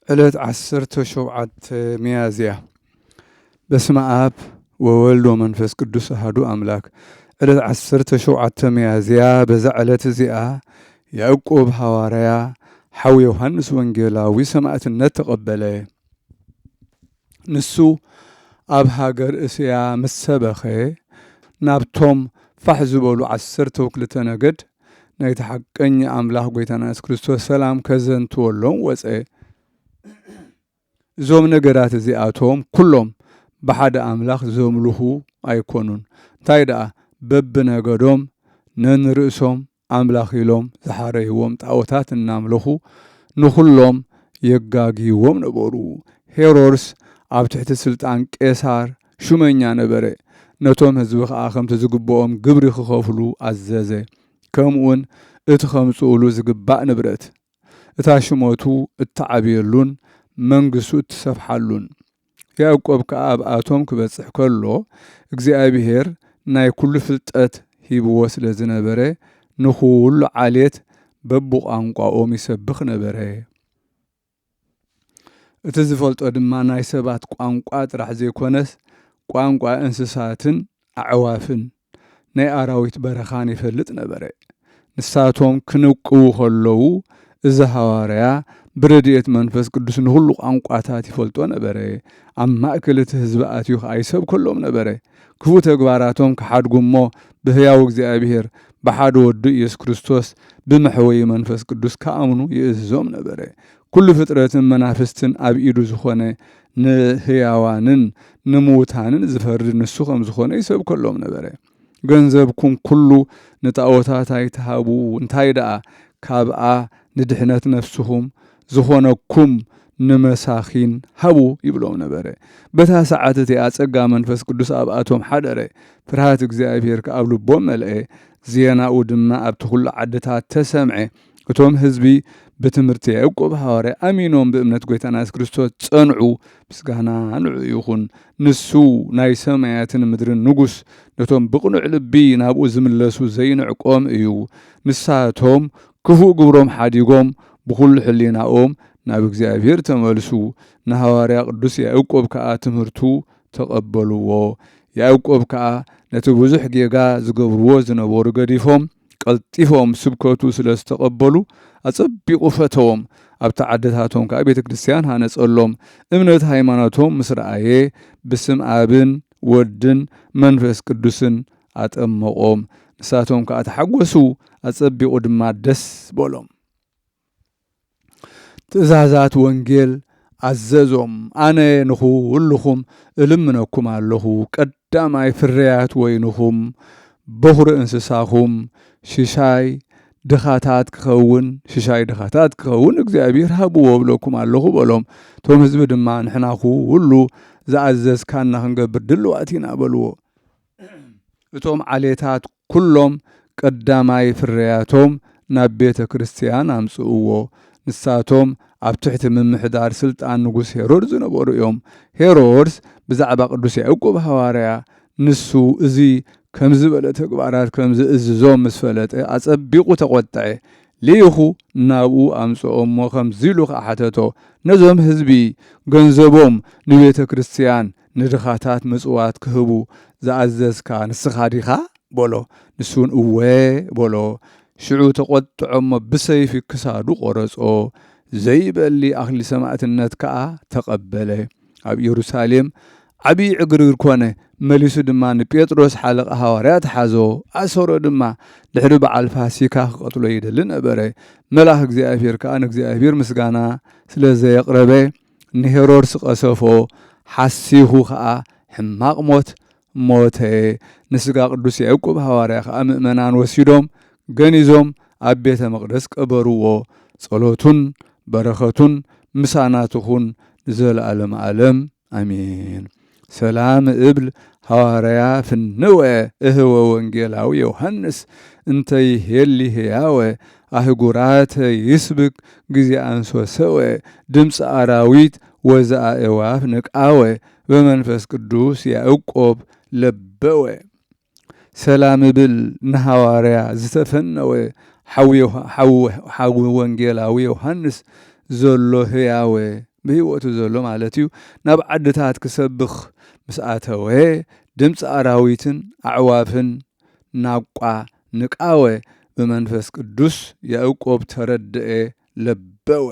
ዕለት ዓሰርተ ሸውዓተ ሚያዝያ። በስመ ኣብ ወወልድ ወመንፈስ ቅዱስ ኣሃዱ ኣምላክ። ዕለት ዓሰርተ ሸውዓተ ሚያዝያ፣ በዛ ዕለት እዚኣ ያዕቆብ ሃዋርያ ሓው ዮሃንስ ወንጌላዊ ሰማዕትነት ተቐበለ። ንሱ ኣብ ሃገር እስያ ምስ ሰበኸ፣ ናብቶም ፋሕ ዝበሉ ዓሰርተ ክልተ ነገድ ናይቲ ሓቀኛ ኣምላኽ ጎይታና የሱስ ክርስቶስ ሰላም ከዘንትወሎም ወጸ። እዞም ነገዳት እዚኣቶም ኩሎም ብሓደ ኣምላኽ ዘምልኹ ኣይኮኑን። እንታይ ደኣ፣ በብነገዶም ነንርእሶም ኣምላኽ ኢሎም ዝሓረይዎም ጣዖታት እናምለኹ ንኹሎም የጋግይዎም ነበሩ። ሄሮድስ ኣብ ትሕቲ ስልጣን ቄሳር ሹመኛ ነበረ። ነቶም ህዝቢ ኸኣ ከምቲ ዝግብኦም ግብሪ ክኸፍሉ ኣዘዘ። ከምኡውን እቲ ኸምጽኡሉ ዝግባእ ንብረት፣ እታ ሽመቱ እትዓብየሉን መንግስቱ እትሰፍሓሉን። ያዕቆብ ከኣ ኣብኣቶም ክበጽሕ ከሎ፣ እግዚኣብሔር ናይ ኩሉ ፍልጠት ሂብዎ ስለ ዝነበረ፣ ንኹሉ ዓሌት በብቋንቋኦም ይሰብኽ ነበረ። እቲ ዝፈልጦ ድማ ናይ ሰባት ቋንቋ ጥራሕ ዘይኮነስ፣ ቋንቋ እንስሳትን ኣዕዋፍን ናይ ኣራዊት በረኻን ይፈልጥ ነበረ። ንሳቶም ክንቅዉ ከለዉ፣ እዚ ሃዋርያ ብረድኤት መንፈስ ቅዱስ ንኹሉ ቋንቋታት ይፈልጦ ነበረ። ኣብ ማእከል እቲ ህዝቢ ኣትዩ ኸኣ ይሰብከሎም ነበረ። ክፉእ ተግባራቶም ክሓድጉ እሞ፣ ብህያው እግዚኣብሔር፣ ብሓደ ወዱ ኢየሱስ ክርስቶስ፣ ብመሕወዪ መንፈስ ቅዱስ ክኣምኑ ይእዝዞም ነበረ። ኩሉ ፍጥረትን መናፍስትን ኣብ ኢዱ ዝኾነ፣ ንህያዋንን ንምዉታንን ዝፈርድ ንሱ ከም ዝኾነ ይሰብከሎም ነበረ። ገንዘብኩም ኩሉ ንጣኦታት ኣይትሃቡ፣ እንታይ ደኣ፣ ካብኣ ንድሕነት ነፍስኹም ዝኾነኩም ንመሳኺን ሃቡ ይብሎም ነበረ። በታ ሰዓት እቲኣ ጸጋ መንፈስ ቅዱስ ኣብኣቶም ሓደረ፣ ፍርሃት እግዚኣብሔር ከኣ ኣብ ልቦም መልአ። ዜናኡ ድማ ኣብቲ ኩሉ ዓድታት ተሰምዐ። እቶም ህዝቢ ብትምህርቲ ያዕቆብ ሃዋርያ ኣሚኖም ብእምነት ጎይታና የሱስ ክርስቶስ ጸንዑ። ምስጋና ንዕኡ ይኹን። ንሱ ናይ ሰማያትን ምድርን ንጉስ፣ ነቶም ብቕኑዕ ልቢ ናብኡ ዝምለሱ ዘይንዕቆም እዩ። ንሳቶም ክፉእ ግብሮም ሓዲጎም ብኹሉ ሕሊናኦም ናብ እግዚኣብሔር ተመልሱ። ንሃዋርያ ቅዱስ ያዕቆብ ከኣ ትምህርቱ ተቐበልዎ። ያዕቆብ ከኣ ነቲ ብዙሕ ጌጋ ዝገብርዎ ዝነበሩ ገዲፎም፣ ቀልጢፎም ስብከቱ ስለ ዝተቐበሉ፣ ኣጸቢቑ ፈተዎም። ኣብቲ ዓድታቶም ከኣ ቤተ ክርስቲያን ሃነጸሎም። እምነት ሃይማኖቶም ምስ ረኣየ፣ ብስም ኣብን ወድን መንፈስ ቅዱስን ኣጠመቖም። ንሳቶም ከኣ ተሓጎሱ፣ ኣጸቢቑ ድማ ደስ በሎም። ትእዛዛት ወንጌል ኣዘዞም። ኣነ ንኹልኹም እልምነኩም ኣለኹ፣ ቀዳማይ ፍርያት ወይንኹም፣ በኹሪ እንስሳኹም፣ ሽሻይ ድኻታት ክኸውን፣ ሽሻይ ድኻታት ክኸውን እግዚኣብሔር ሃብዎ እብለኩም ኣለኹ በሎም። እቶም ህዝቢ ድማ፣ ንሕና ኩሉ ዝኣዘዝካና ክንገብር ድልዋት ኢና በልዎ። እቶም ዓሌታት ኩሎም ቀዳማይ ፍርያቶም ናብ ቤተ ክርስቲያን ኣምጽእዎ። ንሳቶም ኣብ ትሕቲ ምምሕዳር ስልጣን ንጉስ ሄሮድስ ዝነበሩ እዮም። ሄሮድስ ብዛዕባ ቅዱስ ያዕቆብ ሃዋርያ፣ ንሱ እዚ ከም ዝበለ ተግባራት ከም ዝእዝዞም ምስ ፈለጠ፣ ኣጸቢቑ ተቖጥዐ። ልኢኹ ናብኡ ኣምጽኦ እሞ ከምዚ ኢሉ ኸኣ ሓተቶ፣ ነዞም ህዝቢ ገንዘቦም ንቤተ ክርስቲያን ንድኻታት ምጽዋት ክህቡ ዝኣዘዝካ ንስኻ ዲኻ? በሎ። ንሱ እውን እወ በሎ። ሽዑ ተቖጥዖ እሞ ብሰይፊ ክሳዱ ቖረጾ። ዘይበሊ ኣኽሊል ሰማዕትነት ከኣ ተቐበለ። ኣብ ኢየሩሳሌም ዓብዪ ዕግርግር ኮነ። መሊሱ ድማ ንጴጥሮስ ሓለቓ ሃዋርያት ሓዞ፣ ኣሰሮ ድማ። ድሕሪ በዓል ፋሲካ ክቐትሎ ይደሊ ነበረ። መልኣኽ እግዚኣብሔር ከኣ ንእግዚኣብሔር ምስጋና ስለ ዘየቕረበ ንሄሮድስ ቀሰፎ፣ ሓሲኹ ኸኣ ሕማቕ ሞት ሞተ። ንስጋ ቅዱስ ያዕቆብ ሃዋርያ ኸኣ ምእመናን ወሲዶም ገኒዞም ኣብ ቤተ መቕደስ ቀበርዎ። ጸሎቱን በረኸቱን ምሳና ትኹን ንዘለዓለመ ዓለም። ኣሜን። ሰላም እብል ሃዋርያ ፍንወ እህወ ወንጌላዊ ዮሃንስ እንተ ይሄሊ ህያወ ኣህጉራተ ይስብክ ግዜ ኣንሶሰወ ድምፂ ኣራዊት ወዘኣእዋፍ ንቃወ በመንፈስ ቅዱስ ያዕቆብ ለበወ። ሰላም እብል ንሃዋርያ ዝተፈነወ ሓው ዮሃ-፣ ሓው፣ ሓው ወንጌላዊ ዮሃንስ ዘሎ ህያወ ብህይወቱ ዘሎ ማለት እዩ፣ ናብ ዓድታት ክሰብኽ ምስ ኣተወ፣ ድምፂ ኣራዊትን ኣዕዋፍን ናቋ ንቃወ፣ ብመንፈስ ቅዱስ ያዕቆብ ተረድኤ፣ ለበወ።